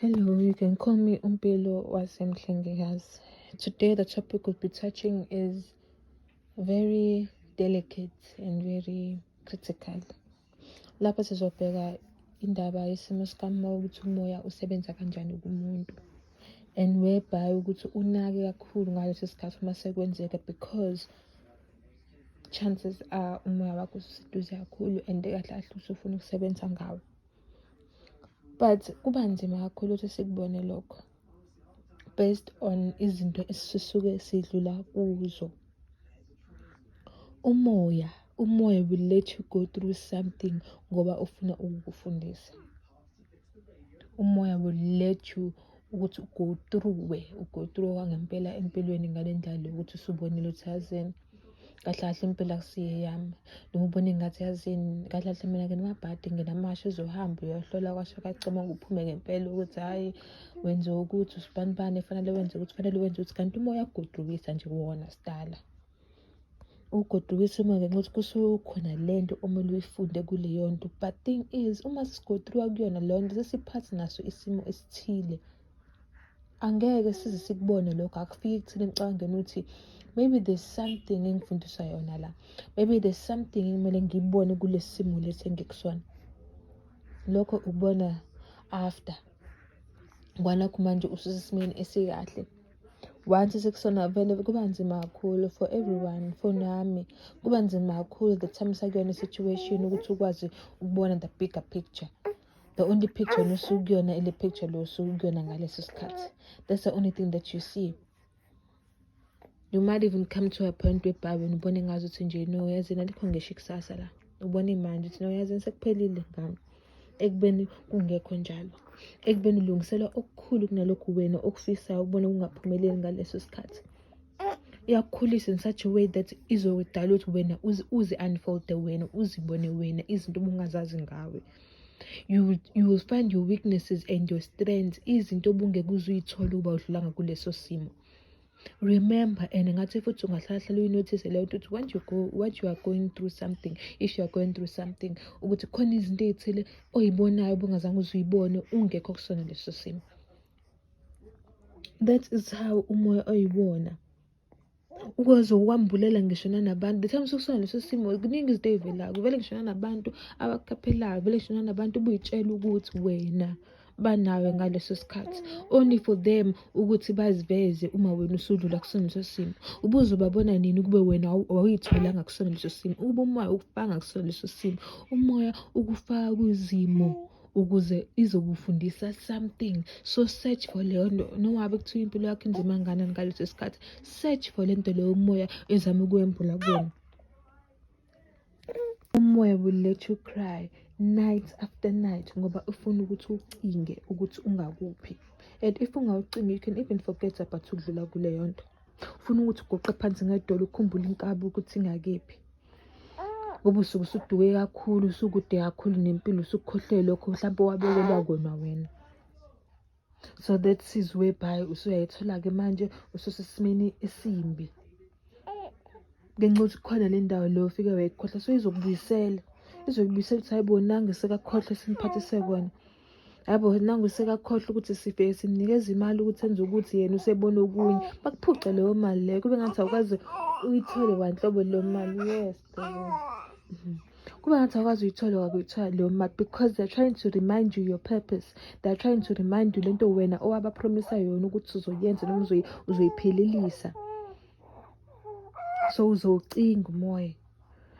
Hello, you can call me Umpilo Wasemhlengikazi. Today the topic we'll be touching is very delicate and very critical. Lapha sizobheka indaba yesimo sikamoya, ukuthi umoya usebenza kanjani kumuntu and whereby ukuthi unake kakhulu ngaleso sikhathi uma sekwenzeka, because chances are umoya wakho ususeduze kakhulu and kahle kahle usufuna ukusebenza ngawo, but kuba nzima kakhulu ukuthi sikubone lokho based on izinto esisuke sidlula kuzo. Umoya will let you go through something ngoba ufuna ukukufundisa. Umoya will let you ukuthi u-go through kwangempela empilweni ngale ndlela yokuthi usubonile ukuthi, yazini, kahle kahle impilo akusiyo eyami, noma ubone ngathi, yazini, kahle kahle mina nginamabhadi, nginamashwa. Uzohamba uyohlola, kwasho kwacima, kuphume ngempela ukuthi hhayi, wenze ukuthi usibanibani, fanele wenze ukuthi, fanele wenze ukuthi, kanti umoya uyakugodukisa nje wona sidala. Ugodukisa umoya ngenxa yokuthi kusuke kukhona lento omele uyifunde kuleyo nto. But thing is, uma sisi-go through kuyona leyo nto, sesiphathi naso isimo esithile, angeke size sikubone lokho. Akufiki kuthina emcabangweni ukuthi maybe there's something engifundiswa yona la, maybe there's something ekumele ngiyibone kulesi simo lesi engikusona. Lokho ukubona after kwanakho manje ususesimeni esikahle. Once sekusona vele kuba nzima kakhulu for everyone, for nami kuba nzima kakhulu the time sakuyona i-situation ukuthi ukwazi ukubona the bigger picture. The only picture wena osuke kuyona ile picture lo osuke kuyona ngaleso sikhathi. That's the only thing that you see. You might even come to a point whereby wena ubone ngazuthi nje, no, yazini, alikho ngisho ikusasa la. Ubone manje ukuthi, no, yazini, sekuphelile ngami, ekubeni kungekho njalo, ekubeni ulungiselwa okukhulu kunalokhu wena okufisayo ukubona kungaphumeleli ngaleso sikhathi. Iyakukhulisa in such a way that izodala ukuthi wena uzi-unfolde, wena uzibone wena izinto obungazazi ngawe. You will find your weaknesses and your strengths, izinto obungeke uze uyithole ukuba udlulanga kuleso simo. Remember, and ngathi futhi ungahlala hlala uyi-notice leyo nto, ukuthi once you go what you are going through something, if you are going through something, ukuthi khona izinto ey'thile oyibonayo obungazange uze uyibone ungekho kusona leso simo. That is how umoya oyiwona ukwazi ukwambulela ngisho nanabantu. The time usukusona leso simo, kuningi izinto ey'velayo kuvele, ngisho nanabantu abakukhaphelayo vele, ngisho nanabantu ubuy'tshela ukuthi wena banawe ngaleso sikhathi, only for them ukuthi baziveze uma wena usudlula kusona leso simo. Ubuzobabona nini kube wena awuyitholanga kusona leso simo, ukuba umoya ukufaka kusona leso simo? Umoya ukufaka kwizimo ukuze izokufundisa something. So search for leyo nto. Noma ngabe kuthiwa impilo yakho inzima kangakanani ngaleso sikhathi, search for le nto leyo umoya ezama ukwembula kuwena. Umoya will let you cry night after night ngoba ufuna ukuthi ucinge ukuthi ungakuphi, and if ungawucingi, you can even forget about ukudlula kuleyo nto. Ufuna ukuthi uguqe phansi ngedolo, ukhumbule inkabi ukuthi ingakephi, ngoba usuke usuduke kakhulu, usukude kakhulu nempilo, usukukhohlwe lokho mhlawumpe wabekelwa kona wena. So that is whereby usuyayithola-ke manje ususesimeni esimbi ngenxa yokuthi khona le ndawo leyo ofike wayikhohlwa. So izokubuyisela ukuthi, hayi bo, nangu sekakhohlwa simphathise kona, hayi bo, nangu sekakhohlwa ukuthi sifike simnikeza imali ukuthi enze ukuthi, yena usebona okunye. Bakuphuce leyo mali leyo, kube ngathi awukaze uyithole kwanhlobo leyo mali. Yes, kube ngathi awukwazi uyithole kwakuyithola leyo mali, because they're trying to remind you your purpose. They're trying to remind you lento wena owaba-promisa yona ukuthi uzoyenza noma uzoyiphelelisa. So uzowucinga umoya.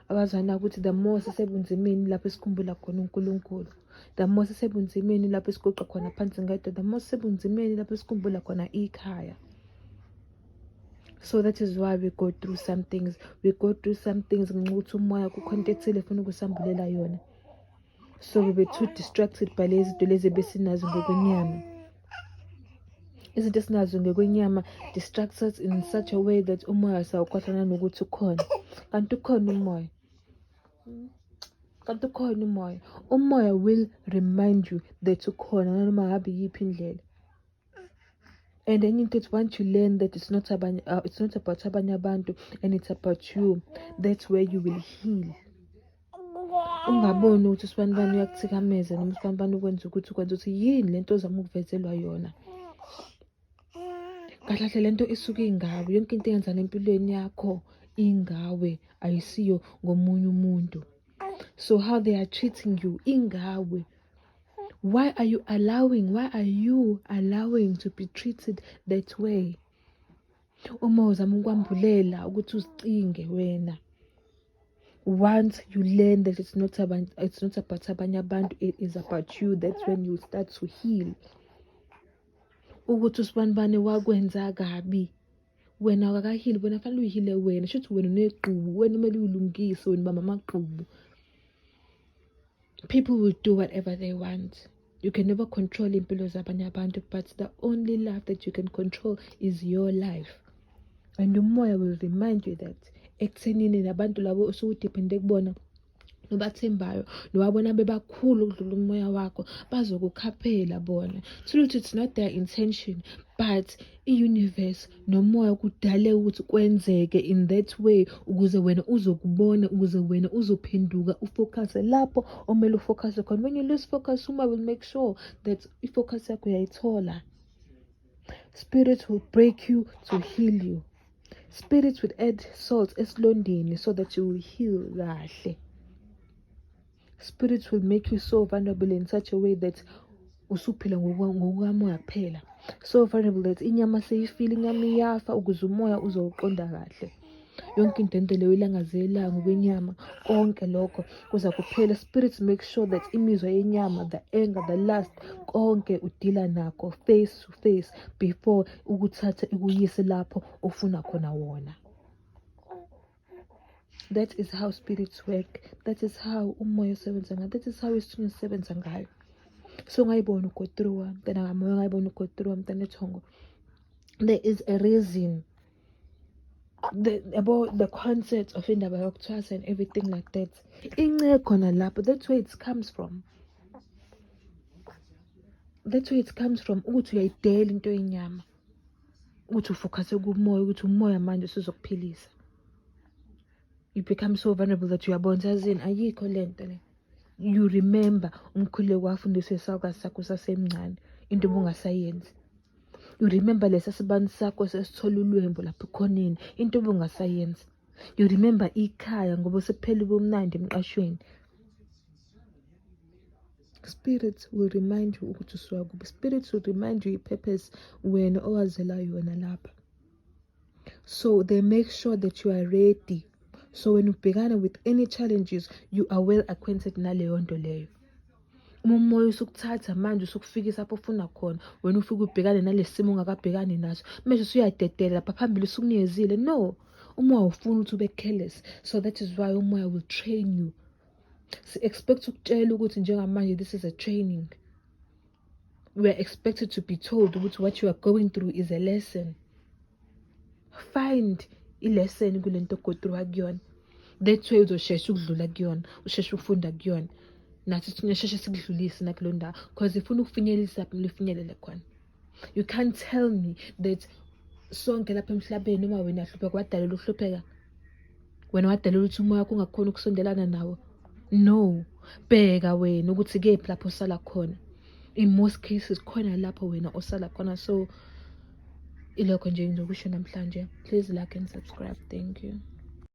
Abazwana ukuthi the more sisebunzimeni lapho esikhumbula khona uNkulunkulu, the more sisebunzimeni lapho esiguqa khona phansi ngedwa, the more sisebunzimeni lapho esikhumbula khona ikhaya. So that is why we go through some things. We go through some things ngenxa yokuthi umoya kukhona into ethile efuna ukusambulela yona. So we were too distracted by lezi zinto lezi ebesinazo ngokwenyama. Izinto esinazo ngokwenyama distracts us in such a way that umoya sawukhohlwa nanokuthi ukhona, kanti ukhona umoya, kanti ukhona umoya. Umoya will remind you that ukhona nanoma ngabe iyiphi indlela. And enye into, it's once you learn that it's not about abanye abantu and it's about you, that's where you will heal. Ungaboni ukuthi usibanibani uyakuthikameza noma usibanibani ukwenza ukuthi ukwenza ukuthi yini lento ozama ukuvezelwa yona. Kahle kahle lento isuke ingawe. Yonke into eyenzakala empilweni yakho ingawe, ayisiyo ngomunye umuntu. So how they are treating you ingawe. Why are you allowing to be treated that way? Uma uzama ukwambulela ukuthi uzicinge wena, once you learn that it's not about abanye abantu, it is about you, that's when you start to heal. Ukuthi usibanibani wakwenza kabi, wena awukaka-heal-i. Wena fanele uyi-heal-e wena. Shuthi wena unegqubu, wena kumele uyilungise, wena ubamba amagqubu. People will do whatever they want. You can never control impilo zabanye abantu, but the only life that you can control is your life. And umoya will remind you that ekuthenini nabantu labo osuke u-depend-e kubona, nobathembayo, nowabona bebakhulu ukudlula umoya wakho, bazokukhaphela bona. Thula ukuthi it's not their intention, but i-universe nomoya kudale ukuthi kwenzeke in that way ukuze wena uzokubona, ukuze wena uzophenduka, u-focus-e lapho omele u-focus-e khona. When you lose focus, umoya will make sure that i-focus yakho uyayithola. Spirit will break you to heal you. Spirit will add salt esilondeni so that you will heal kahle. Spirit will make you so vulnerable in such a way that usuphila ngokukamoya kuphela, so vulnerable that inyama seyifile, inyama iyafa ukuze umoya uzowuqonda kahle. Yonke into ento leyo ilangazelelayo ngokwenyama, konke lokho kuza kuphela. Spirit make sure that imizwa yenyama, the anger, the lust, konke u-deal-a nakho face to face before ukuthatha ikuyise lapho ofuna khona wona. That is how spirits work. That is how umoya usebenza ngayo. That is how isithunywa sisebenza ngayo. So ungayibona u-go through, mntana kamoya, ungayibona u-go through, mntana ethongo. There is a reason. Yabo, the concept of indaba yokuthwasa and everything like that, inceke khona lapho. That's where it comes from. That's where it comes from, ukuthi uyayidela into yenyama, ukuthi u-focus-e kumoya, ukuthi umoya manje usuzokuphilisa. You become so vulnerable that uyabona, yazini, ayikho lento le. You remember umkhuleko wafundiswa isalukazi sakho sasemncane, into obungasayenzi. You remember lesa sibani sakho sesithola ulwembu lapha ekhoneni, into obungasayenzi. You remember ikhaya ngoba sekuphela ubumnandi emqashweni. Spirit will remind you ukuthi usuka kuphi. Spirit will remind you i-purpose wena owazela yona lapha. So they make sure that you are ready, so when ubhekana with any challenges, you are well acquainted naleyo nto leyo. Uma umoya usukuthatha manje, usukufikisa lapho ofuna khona, wena ufike ubhekane nalesi simo ongakabhekani naso, manje usuyadedela lapha phambili usukunikezile. No, umoya ufuna ukuthi ube careless. So that is why umoya will train you. Si-expect ukutshela ukuthi njengamanje this is a training. We are expected to be told ukuthi what you are going through is a lesson. Find i-lesson kule nto o-go through kuyona. That way uzoshesha ukudlula kuyona, usheshe ukufunda kuyona. Nathi sisheshe sikudlulise nakuleyo ndawo, because ifuna ukufinyelelisa lapho kumele ufinyelele khona. You can't tell me that sonke lapha emhlabeni, noma wena hlupheka, wadalelwa ukuhlupheka. Wena wadalelwa ukuthi umoya wakho ungakhoni ukusondelana nawo? No, bheka wena ukuthi kephi lapho osala khona. In most cases khona lapho wena osala khona. So ilokho nje ngizokusho namhlanje. Please like and subscribe. Thank you.